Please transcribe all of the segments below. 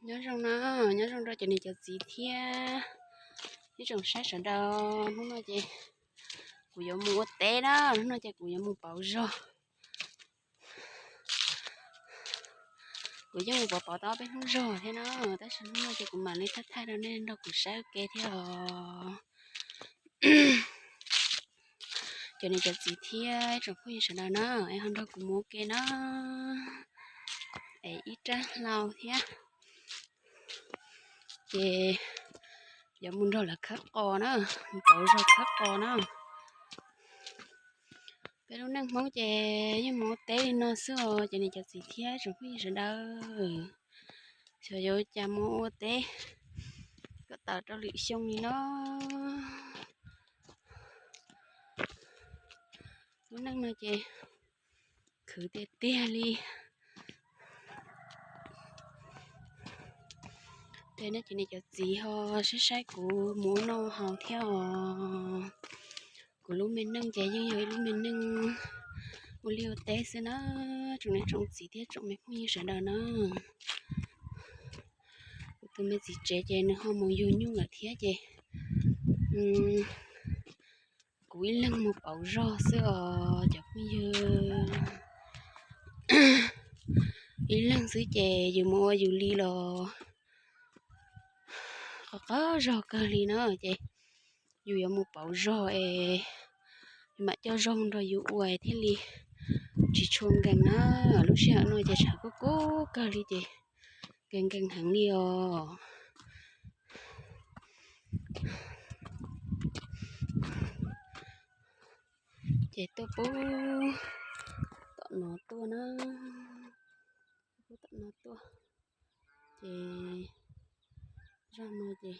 Nyob zoo na, nyob zoo rau cov niam cov txiv thiab ib tsoom saib sawv daws. Hnub no ces kuv yuav mus ua teb na, hnub no ces kuv yuav mus pauv zog. Kuv yeej mus pauv pauv tau peb hnub zog thiab na, tab sis hnub no ces kuv mam li thaij thaij rau nej nrog kuv saib ua ke thiab os. Cov niam cov txiv thiab ib tsoom phooj ywg sawv daws na, es ho nrog kuv mus ua ke na, es ib rab hlau thiab, ces yuav mus nrog lawv khawb qos na, mus pauv zog khawb qos na. Peb lub neej Hmoob ces yeej mus ua teb li no xwb os, cov niam cov txiv thiab tsoom phooj ywg sawv daws. Xyov yuav cas mus ua teb kom tawm rau lwm xyoo li no. Lub neej no ces khwv tiag tiag li. Ces nej cov niam cov txiv ho saib saib kuv mus ua noj haus thiab os. Kuv lub me neej ces yeej yog ib lub me neej ua liaj ua teb xwb na, tsoom niam tsoom txiv thiab tsoom me phooj ywg sawv daws na. Kuv tus me txiv tsev ces nws ho mus yug nyuj lawm thiab ces kuv ib leeg mus pauv zog xwb os cov phooj ywg. Ib leeg xwb ces yus mus ua yus li los qhov qab zog kawg li na, ces yus yuav mus pauv zog es yus mam coj zog nrog yus ua thiaj li tsis tshua nkees na. Lub sij hawm no ces tshav kub kub kawg li ces nkees nkees heev li os. Ces tuaj pub tom no tuaj na, pub tom no tuaj, ces zog no ces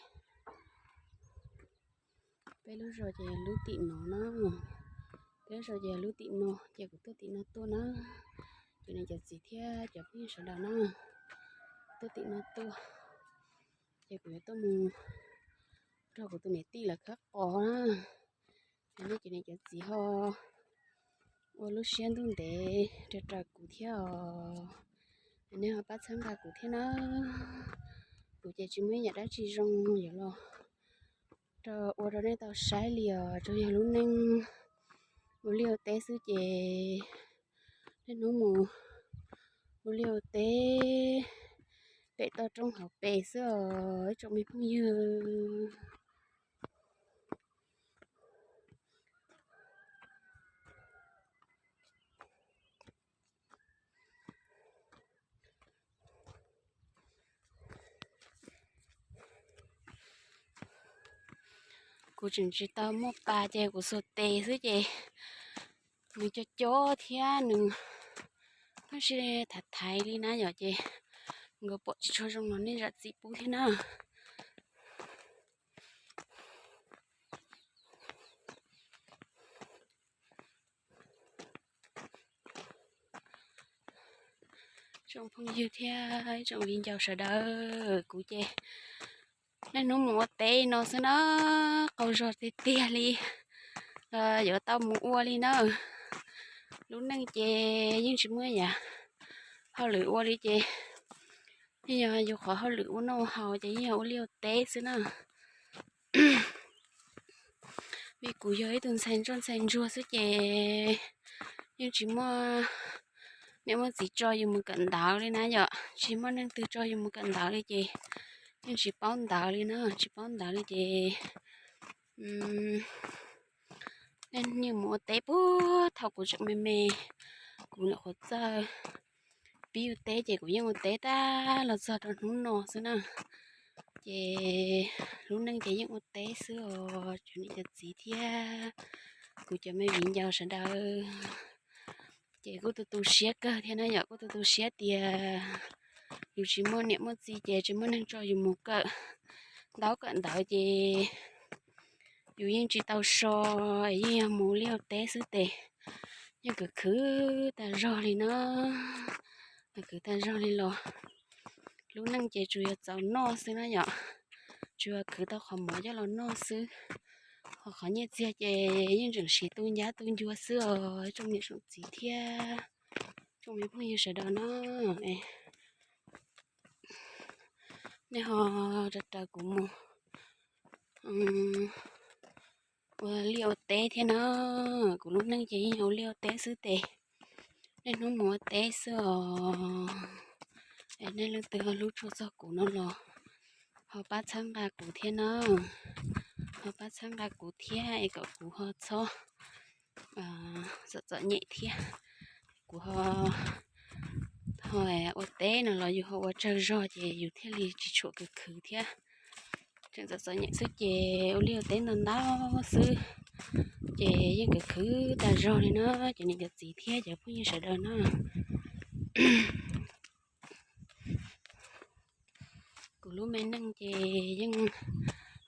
peb lub zos ces lub tim no na, peb lub zos ces lub tim no ces kuv tuaj tim no tuaj na. Ces nej cov txiv thiab cov phooj ywg sawv daws na, tuaj tim no tuaj, ces kuv yuav tuaj mus nrog kuv tus niam tij lawv khawb qos na. Nej cov niam cov txiv ho ua lub siab ntuj ntev raws raws kuv thiab os, nej ho pab txhawb nqa kuv thiab na. Kuv ces tsis muaj ib yam dab tsi zoo yuav los rau ua rau nej tau saib li os, tsuas yog lub neej ua liaj ua teb xwb ces niaj hnub mus ua liaj ua teb pem toj roob hauv pes xwb os ib tsoom me phooj ywg. Kuv tseem tsis tau muaj pas ces kuv xuas tes xwb ces nws co co thiab nws pheej sib thaiv thaiv li na yom, ces nkawd pom tsis tshua zoo los nej zam txim pub thiab na. Tsoom phooj ywg thiab tsoom viv ncaus sawv daws, kuv ces niaj hnub mus ua teb no xwb na, qaug zog tiag tiag li, yuav tau mus ua li na. Lub neej ces yeej tsis muaj yam hauj lwm ua li ces yeej yog yus qhov hauj lwm ua noj haus ces yeej yog ua liaj ua teb xwb na. Vim kuv yog ib tug ntxhais ntsoj ntxhais ntsuag xwb ces yeej tsis muaj niam muaj txiv tso yus mus kawm ntawv li na yom, tsis muaj neeg twg tso yus mus kawm ntawv li ces yeej tsis paub ntawv li na, tsis paub ntawv li ces yeej mus ua teb puag thaum kuv tseem me me, kuv nyuam qhuav txawj pib ua teb ces kuv yeej ua teb tag los txog rau hnub no xwb na. Ces lub neej ces yeej ua teb xwb os cov niam cov txiv thiab kuv cov me viv ncaus sawv daws. Ces kuj tu tu siab kawg thiab na yom, kuj tu tu siab tias yus tsis muaj niam muaj txiv ces tsis muaj neeg tso yus mus kawm ntaub kawm ntawv ces yus yeej tsis tau so, yeej yog mus liaj ua teb xwb tes yeej khwv khwv tag zog li na. Khwv tag zog li los lub neej ces tsuas yog txaus noj xwb na yom, tsuas yog khwv tau qhov mov coj los noj xwb. Ho qhov nyiaj txiag ces yeej tseem siv tu ncab tu ncua xwb os tsoom niam tsoom txiv thiab tsoom me phooj ywg sawv daws na. Es Nej ho raws raws kuv mus ua liaj ua teb thiab na. Kuv lub neej ces yeej ua liaj ua teb xwb tes. Niaj hnub mus ua teb xwb os. Es nej leej twg ho hlub tshua txog kuv no los ho pab txhawb nqa kuv thiab na. Ho pab txhawb nqa kuv thiab es kom kuv ho txhob txom txom nyem thiab. Kuv ho, ho ua teb no los yus ho ua tsawg zog ces yus thiaj li tsis tshua khwv khwv thiab. Tseem txom txom nyem xwb ces ua liaj ua teb ntau ntau xwb ces yeej khwv khwv tag zog li na. Cov niam cov txiv thiab cov phooj ywg sawv daws na, kuv lub me neej ces yeej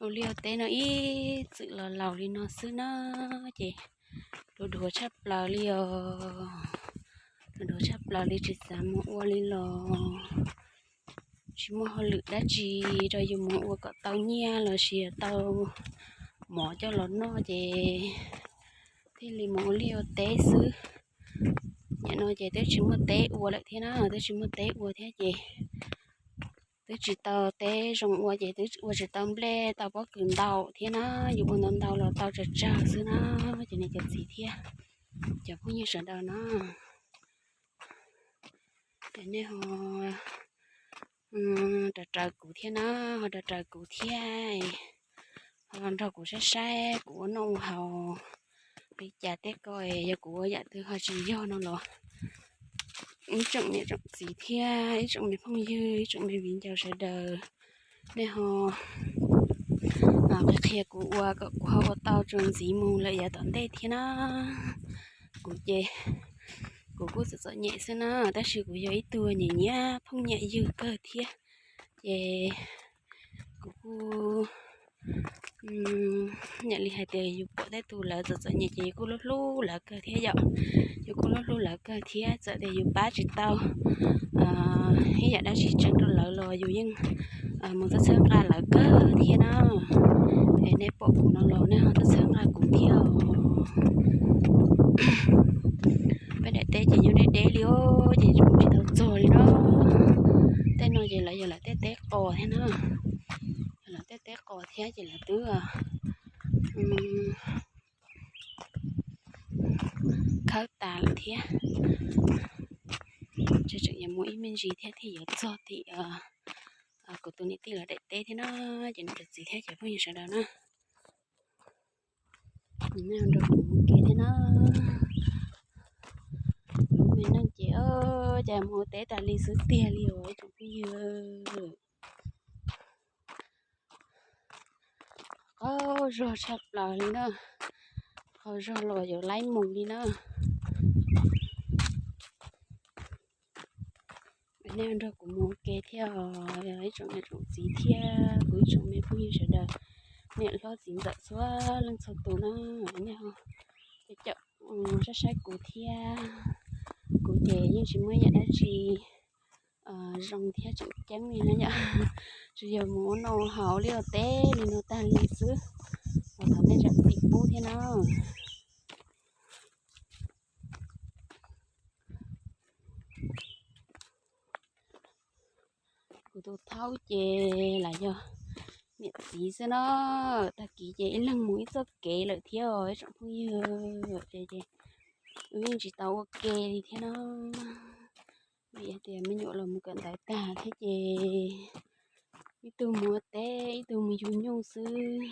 ua liaj ua teb no ib txwm los laus li no xwb na. Ces dhuav dhuav tshaj plaws li os. Dhuav dhuav tshaj plaws li, tsis xav mus ua li los tsis muaj hauj lwm dab tsi rau yus mus ua kom tau nyiaj los sis tau mov coj los noj ces thiaj li mus ua liaj ua teb xwb. Nim no ces twb tsis muaj teb ua lawm thiab na, twb tsis muaj teb ua thiab ces twb tsis tau teb zoo ua ces twb ua tsis tau nplej tau pob kws ntau thiab na. Yus ua ntau ntau los tau tsawg tsawg xwb na. Cov niam cov txiv thiab cov phooj ywg sawv daws na, nej ho raws raws kuv thiab na, ho raws raws kuv thiab, ho nrog kuv saib saib kuv ua noj ua haus li cas tej ko, yog kuv ua yam twg ho tsis yog no los ib tsoom niam tsoom txiv thiab ib tsoom me phooj ywg ib tsoom me viv ncaus sawv daws, nej ho qhia qhia kuv ua kom kuv ho ua tau txuas ntxiv mus lawm yav tom ntej thiab na. Kuv ces kuv kuj txom txom nyem xwb na, tab sis kuv yog ib tug nyiam nyiam phooj nyiam ywg kawg thiab, ces kuv kuj nyiam li hais tias yus pom tej tus lawv txom txom nyem ces yus kuj hlub hlub lawv kawg thiab yom. Yus kuj hlub hlub lawv kawg thiab, txawm tias yus pab tsis tau ib yam dab tsi tseeb rau lawv los yus yeej mus txhawb txhawb nqa lawv kawg thiab na. Es nej pom kuv no los nej ho txhawb txhawb nqa kuv thiab os. Peb daim teb ces nyob deb deb li os, ces tsis tau txog li na. Tej no ces lawv yog lawv tej teb qos thiab na, lawv tej teb qos thiab ces lawv twb khawb tas lawm thiab. Tseem yuav mus ib me ntsis thiab thiaj yuav txog tim kuv tus niam tij lawv daim teb thiab na, ces niam cov txiv thiab cov phooj ywg sawv daws na. Nej nrog kuv mus ua ke thiab na. Lub me neej ces cas mus ua teb tas li xwb tiag li os ib tsoom phooj ywg. Qaug zog tshaj plaws li na, qaug zog los yuav laib mus li na. Nej nrog kuv mus ua ke thiab os ib tsoom niam tsoom txiv thiab kuv ib tsoom me phooj ywg sawv daws, niam hlob txiv ntxawm txhua leej txhua tus na. Nej ho caum saib saib kuv thiab, kuv ces yeej tsis muaj yam dab tsi zoo thiab tseem ceeb li na yom. Tsuas yog mus ua noj ua haus ua liaj ua teb li no tag li xwb, uas thov nej zam txim pub thiab na. Kuv tus thaub ces lam yog niam txiv xwb na, tag kis ces ib leeg mus ib txoj kev lawm thiab os ib tsoom phooj ywg. Ces wb yeej tsis tau ua ke li thiab na, vim hais tias me nyuam los mus kawm ntawv tag thiab ces ib tug mus ua teb ib tug mus yug nyuj xwb.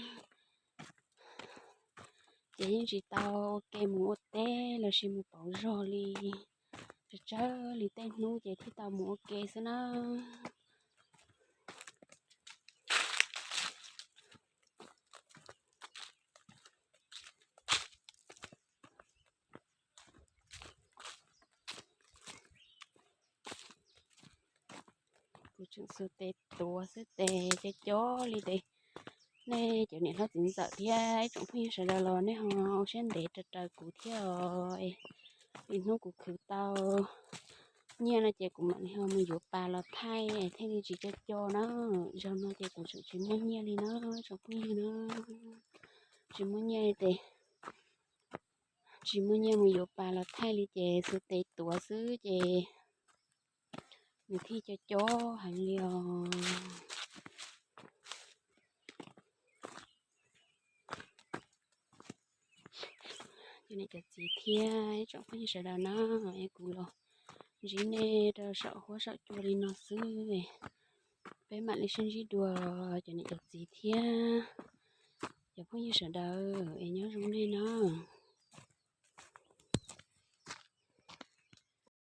Ces yeej tsis tau ua ke mus ua teb los sis mus pauv zog li, tsawg tsawg li tej hnub ces thiaj tau mus ua ke xwb na. Kuv tseem xuas tes tuav xwb tes co co li tes. Nej cov niam hlob txiv ntxawm thiab ib tsoom phooj ywg sawv daws los nej ho ua siab ntev raws raws kuv thiab os. Lwm hnub kuv khwv tau nyiaj no ces kuv mam li ho mus yuav pas los thaij thiaj li tsis co co na. Zaum no ces kuv tseem tsis muaj nyiaj li na tsoom phooj ywg na. Tsis muaj nyiaj li tes, tsis muaj nyiaj mus yuav pas los thaij li ces xuas tes tuav xwb ces nws thiaj co co heev li os. Cov niam cov txiv thiab tsoom phooj ywg sawv daws na, es kuv los ntsib nej rau saum huab saum cua li no xwb. Peb mam li sib ntsib dua, cov niam cov txiv thiab cov phooj ywg sawv daws, es nyob zoo nej nawb.